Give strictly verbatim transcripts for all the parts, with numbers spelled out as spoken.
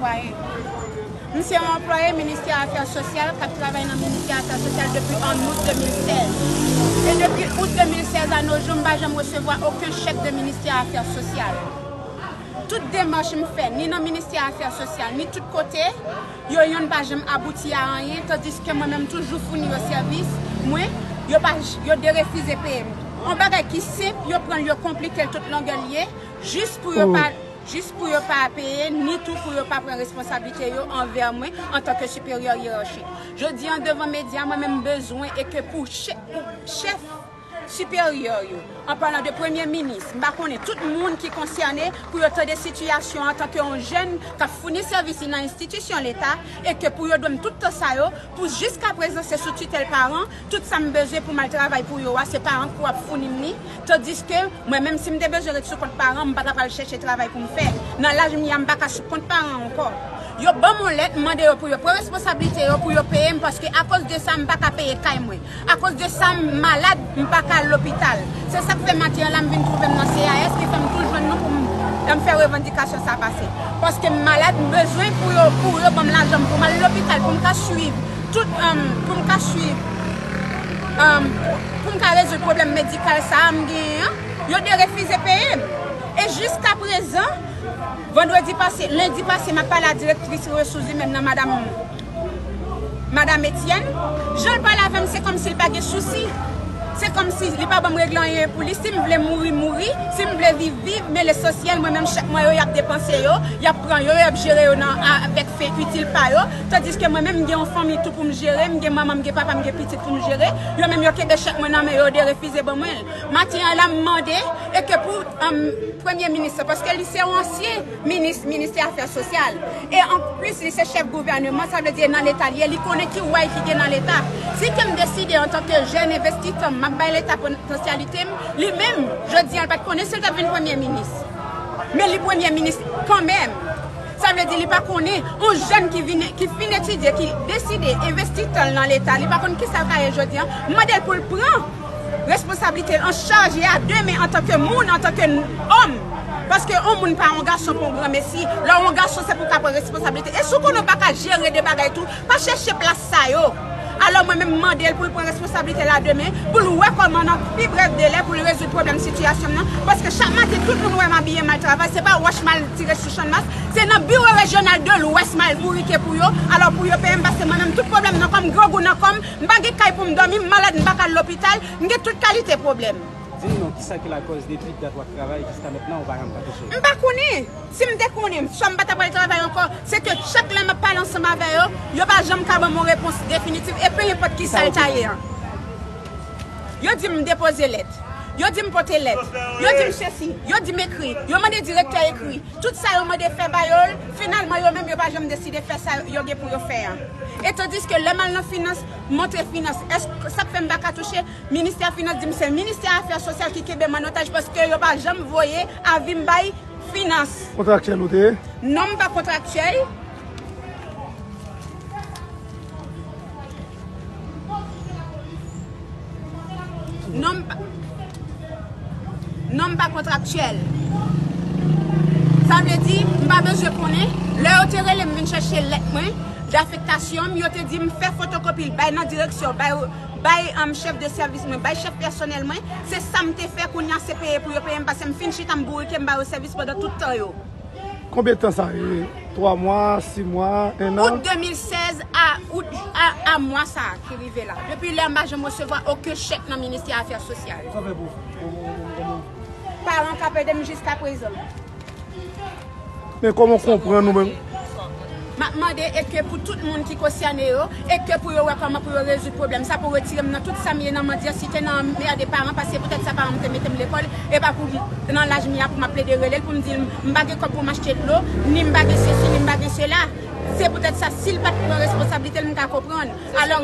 anplwaye. M se yon anplwaye Ministè Afè Sosyal k ap travay nan Ministè Afè Sosyal depi an out de mil sèz. E depi out de mil sèz a no jou, m pa janm resevwa okenn chèk de Ministè Afè Sosyal. Tout demach m fè, ni nan Ministè Afè Sosyal, ni tout kote, yo yonn pa janm abouti a anyen, tandiske mwen menm toujou founi yo sèvis mwen, yo pa, yo derefize peye m. Yon bagay ki senp, yo pran l, yo konplike l tout longè l ye, jis pou yo pa, jis pou yo pa peye, ni tou pou yo pa pran responsablite yo anvè mwen antanke siperyè yerachik. Jodi an, devan medya, mwen menm bezwen e ke pou chè-, pou chèf siperyè yo, an palan de premye minis, m pa konnen tout moun ki konsène pou yo tande sitiyasyon an antanke yon jèn k ap founi sèvis li nan enstitisyon Leta e ke pou yo dwe m tout tan sa yo, pou jiskaprezan se sou titèl paran, tout sa m bezwen pou m al travay pou yo a, se paran ki ap founi m li, tandiske mwen menm si m te bezwen ret sou kont paran, m pa ta pral chèche travay pou m fè. Nan laj m ye a, m pa ka sou kont paran ankò. Yo ban m yon lèt, m mande yo pou yo pran responsablite yo, pou yo peye m, paske akoz de sa, m pa ka peye kay mwen. Akoz de sa, m malad, m pa ka al lopital. Se sa k fè maten an la, m vin twouve m nan C A S, ki fè m tou jwenn nou pou m, m fè revandikasyon sa pase. Paske m malad, m bezwen pou yo, pou yo ban m lajan m, pou m al lopital, pou m ka swiv tout, um, pou m ka swiv, um, pou m ka rezoud pwoblèm medikal sa a m genyen an. Yo derefize peye m. E jiskaprezan, vandredi pase, lendi pase, m ap pale a direktris resous imèn nan, madanm, madanm Etienne. Jan l pale avè m, se kòmsi l pa gen sousi. Se kòmsi li pa ban m regle anyen pou li. Si m vle mouri, mouri. Si m vle viv, viv. Men lesansyèl, mwen menm, chèk mwa yo, y ap depanse yo, y ap pran yo, y ap jere yo nan, a, avèk fen itil pa yo. Tandiske mwen menm, m gen yon fanmi tou pou m jere. M gen manman, m gen papa, m gen pitit pou m jere. Yo menm, yo kenbe chèk mwen nan men yo, yo derefize ban mwen l. Maten an la, m mande, e ke pou, um, premye minis la, paske li se yon ansyen minis, ministè afè sosyal. E anplis, li se chèf gouvèneman, sa vle di nan Leta li ye, li konnen ki way ki gen nan Leta. Si ke m deside antanke jèn envestitan, m ap bay Leta potansyalite m, li menm, jodi an, l pa t konnen si l t ap vin premye minis. Men li premye minis kanmenm. Sa vle di li pa konnen yon jèn ki vin, ki fin etidye, ki deside envesti tan l nan Leta, li pa konn kisa l ka ye jodi an. M mande l pou l pran responsablite l an chaj e a de men antanke moun, antanke òm. Paske yon moun pa yon gason pou yon granmesi. Lè w yon gason, se pou w ka pran responsablite. E si w konnen w pa ka jere de bagay tou, pa chèche plas sa yo. Alò, mwen menm, m mande l pou l pran responsablite l a de men, pou l wè kòman nan pi brèf delè pou l rezoud pwoblèm sitiyasyon m nan. Paske chak maten, tout moun wè m abiye mal travay, se pa wòch m al tire sou Channmas, se nan biwo rejyonal de Lwès m al bourike pou yo. Alò, pou yo peye m, paske mwen menm, tout pwoblèm nan kò m, grangou nan kò m, m pa gen kay pou m dòmi, m malad, m pa ka al lopital, m gen tout kalite pwoblèm. Di m non, kisa ki lakòz depi dat w ap travay jiska mentnan ou pa janm ka touche? M pa konnen. Si m te konnen, swa m pa ta pral travay ankò. Se ke chak lè m ap pale ansanm avè yo, yo pa janm ka ban m yon repons definitif, e pe enpòt kisa l ta ye an. Yo di m depoze lèt. Yo di m pote lèt. Yo di m sesi. Yo di m ekri. Yo mande direktè ekri. Tout sa yo mande fè ba yo l, finalman yo menm yo pa janm deside fè sa yo gen pou yo fè an. E tandiske lè m al nan finans, montre finans, èske sa k fè m pa ka touche? Ministè finans di m se ministè afè sosyal ki kenbe m an otaj paske yo pa janm voye avi m bay finans. Kontraktyèl ou te ye? Non, m pa kontraktyèl. Non, m pa, non, m pa kontraktyèl. Sa vle di, m pa bezwen konnen. Lè yo te rele m vin chèche lèt mwen, dafektasyon m, yo te di m fè fotokopi l, bay nan direksyon, bay, bay, um, chèf de sèvis mwen, bay chèf pèsonèl mwen. Se sa m te fè, kounye a se peye pou yo peye m, paske m fin chita, m bourike, m ba yo sèvis pandan tout tan yo. Konbyen tan sa ye? Twa mwa, sis mwa, en an? Out de mil sèz a out, a, a mwa sa a ki rive la. Depi lè a m pa janm resevwa okenn chèk nan Ministè Afè Sosyal. Sa fè pou, pou, pou, pou, pou. Paran k ap ede m jiskaprezan. Men kòman w konprann ou menm? M ap mande e ke pou tout moun ki konsène yo, e ke pou yo wè kòman pou yo rezoud pwoblèm sa, pou retire m nan tout sa m ye nan mandyasite, nan anmède paran, paske poutèt sa paran m te mete m lekòl, e pa pou m, nan laj m ye a pou m ap plede rele l, pou m di l m pa gen kòb pou m achte dlo, ni m pa gen sesi, ni m pa gen sela. Se poutèt sa, si l pa t pran responsablite l, m ka konprann. Alò,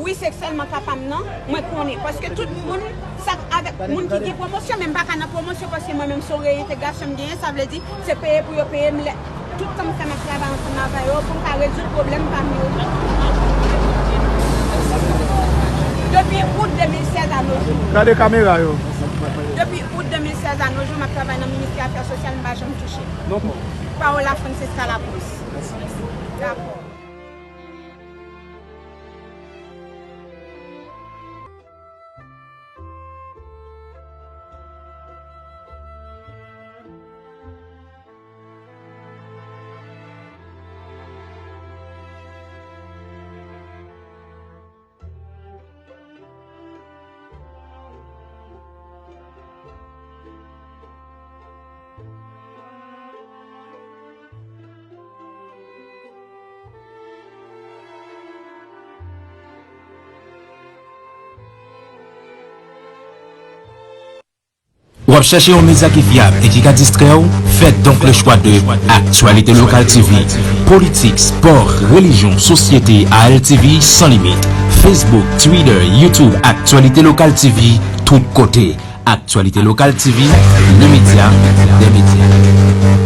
wi, se sèlman ka pa m nan, mwen konnen. Paske tout moun, sa avèk moun ki gen pwomosyon, men m pa ka nan pwomosyon paske mwen menm se yon reyentegrasyon m genyen, sa vle di, se peye pou yo peye m lè, tout tan m fè m ap travay ansanm avè yo, pou m ka rezoud pwoblèm pa m yo. Depi out de mil sèz a no jou. Gade kamera yo. Depi out de mil sèz a no jou, m ap travay nan Ministè Afè Sosyal, m pa janm touche. Non, non. Paola Francesca Lapousse. Dakò. W ap chèche yon medya ki fyab e ki ka distrè w? Fè donk le chwa de Actualité Locale T V. Politik, spò, relijyon, sosyete, A L T V san limit. Facebook, Twitter, YouTube, Actualité Locale T V, tout kote. Actualité Locale T V, le média des médias.